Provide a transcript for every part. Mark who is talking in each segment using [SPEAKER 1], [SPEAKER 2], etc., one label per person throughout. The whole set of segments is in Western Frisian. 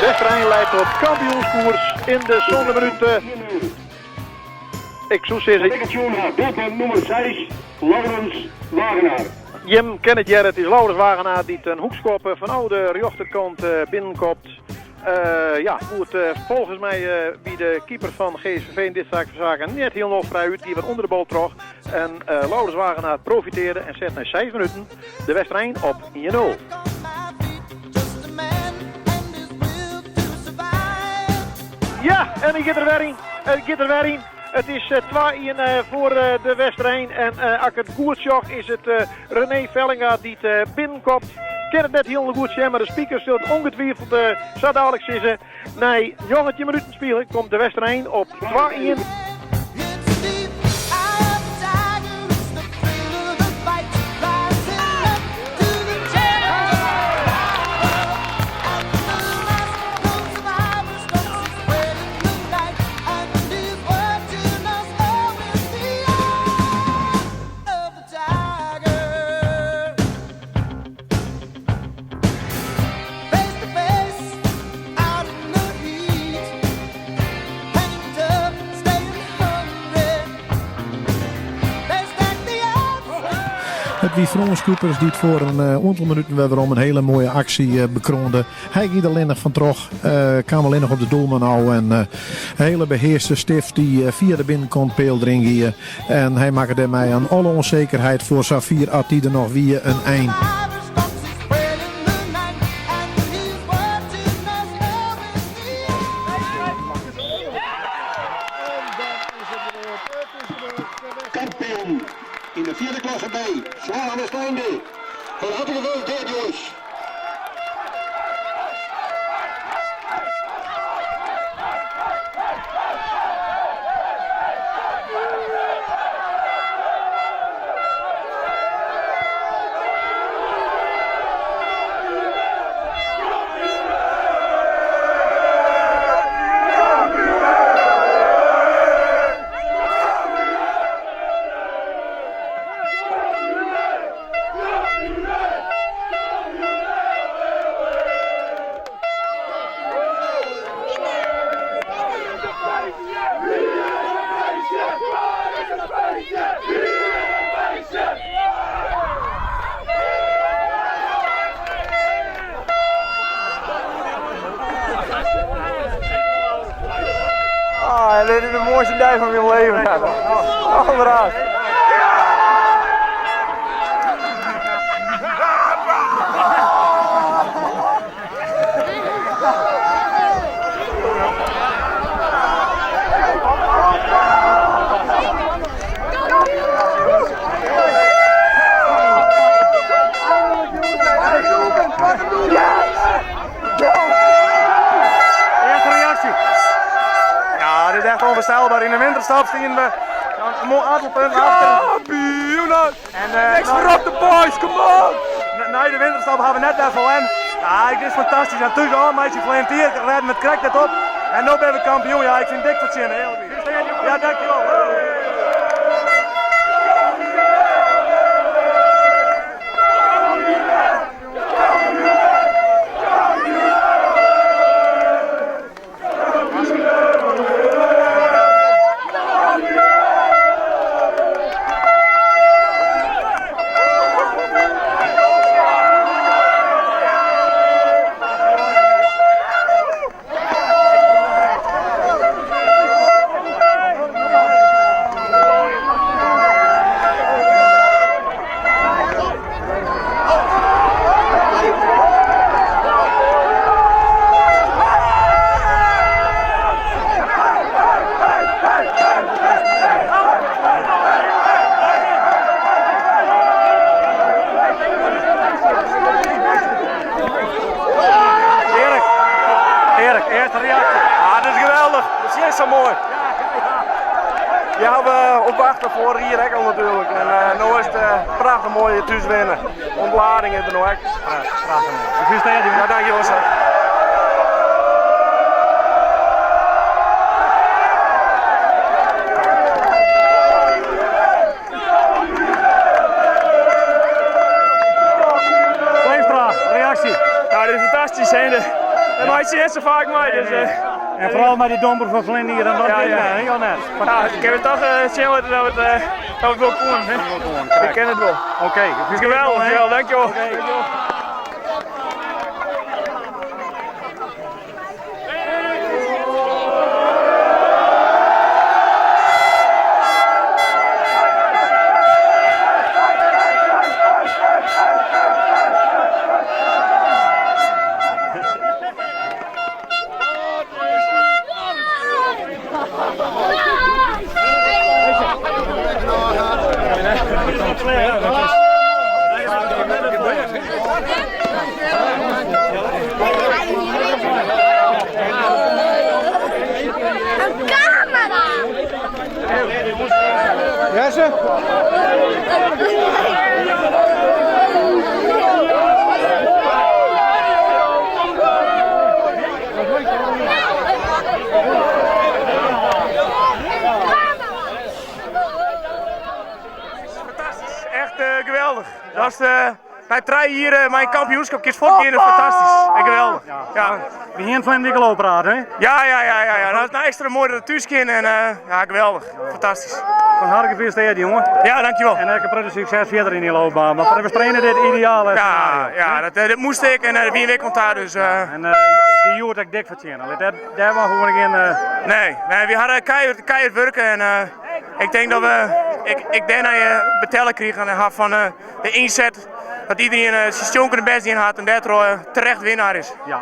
[SPEAKER 1] Westerein leit op kampioenskoers yn de sânde minút. Ik soe sizze.
[SPEAKER 2] Doelpunt nûmer 6, Laurens Wagenaar.
[SPEAKER 1] Jim kinne it hearre, it is Laurens Wagenaar dy't in hoekskop fanôf de rjochterkant binnenkopt. Ja, goed, folgens my wie de keeper fan GSVV yn dit saak fan saken net hielendal frij út, gie wat ûnder de bal troch. En Laurens Wagenaar profitearde en set nei seis minuten de Westerein op 1-0. Ja, en hy giet der wer yn. Hy giet der wer yn. It is 2-1 foar de Westerein. En as ik it goed sjoch is it René Vellinga dy't binnenkomt. Kin it net hielendal goed sjen, mar de speaker sil it ongetwijfeld sa dadelijk sizze. Nei 19 minuten spyljen komt de Westerein op 2-1.
[SPEAKER 3] It wie Frâns Kupers dy't foar in oantal minuten wer werom in hiele moaie aksje bekroande. Hy gie der allinnich fan troch, kaam allinnich op de doelman ôf en in hiele behearste stift dy't fia de binnenkant peal deryn gie. En hy makke dêrmei aan alle ûnsekerheid foar safier at dy der noch wie in ein.
[SPEAKER 2] Kampioen yn de fjirde klasse B, Zwaga Westeinde. Fan harte gefeliciteerd jongens.
[SPEAKER 4] Ah, dit is de moaiste dei fan myn leven. Alderraarst. Earste reaksje. Ja, dit is echt ûnfoarstelber. Yn de winterstop stienen we in moai oantal punten achter. En, Niks foar op de boys, come on! Nei de winterstop hawwe we net wer ferlern. Ja, dit is fantastysk. En thús ôfmeitsje ferline tiid rêden we it krekt net op. En no binne we kampioen. Ja, ik fyn it dik fertsjinne. Ja, dankjewol. Earste reaksje.
[SPEAKER 5] Ja, dit is geweldich. Dat is sa moai. Ja, we op wachten foarich jier ek al natuerlik. En uh, no is it uh, prachtich moai thús winne. Ontlading is der no ek.
[SPEAKER 4] Prachtich moai. Gefeliciteerd jongen.
[SPEAKER 5] Ja, dankjewol sir.
[SPEAKER 4] Kleefstra, reaksje.
[SPEAKER 6] Ja, dit is fantastysk. Hè. Dat meitsje je net sa faak mei. Dus, uh,
[SPEAKER 4] en foaral mei dy domper fan ferline jier en dat
[SPEAKER 6] ja, ja.
[SPEAKER 4] heel net.
[SPEAKER 6] Ja, ik heb het toch uh, sjen litten dat we it, uh, dat we it wol koenen. Ik ken it wol.
[SPEAKER 4] Oké. Okay.
[SPEAKER 6] Geweldich, geweldig, dankjewol.
[SPEAKER 4] Okay.
[SPEAKER 7] Een camera!
[SPEAKER 4] Jesse?
[SPEAKER 6] Fantastysk, echt uh, geweldich. Dat is uh, nei trije jier mei in kampioenskip kinst fuortgean, fantastysk en geweldich. Ja.
[SPEAKER 4] We hiene ferline wike al praat, hè?
[SPEAKER 6] Ja, ja, ja, ja, ja. Dat is nou ekstra moai dat it thús kin en uh, ja, geweldich. Fantastysk.
[SPEAKER 4] Fan harte gefeliciteerd, jongen.
[SPEAKER 6] Ja, dankjewol.
[SPEAKER 4] En ek in protte sukses fierder yn dy loopbaan. Mar foar de Westereen dit ideale
[SPEAKER 6] Ja, ja dat, dat moast ik en uh, wie week daar, dus... Uh...
[SPEAKER 4] En uh, dy hjoed ek dik fertsjinne. Lit dêr, dêr mar gewoan gjin... Uh...
[SPEAKER 6] Nee, nee, we hadden keihard, keihard wurke en uh, ik denk dat we... Ik, ik dêrnei uh, betelle krigen en ha fan uh, de ynset dat iedereen uh, syn stjonkende bêst dien hat en dêrtroch uh, terecht winnaar is.
[SPEAKER 4] Ja,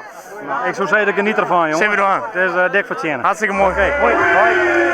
[SPEAKER 4] nou, ik soe sizze, geniet derfan, jongen.
[SPEAKER 6] Sille we dwaan.
[SPEAKER 4] It is uh, dik fertsjinne.
[SPEAKER 6] Hartstikke moai.
[SPEAKER 4] Oké, okay. hoi. Hoi.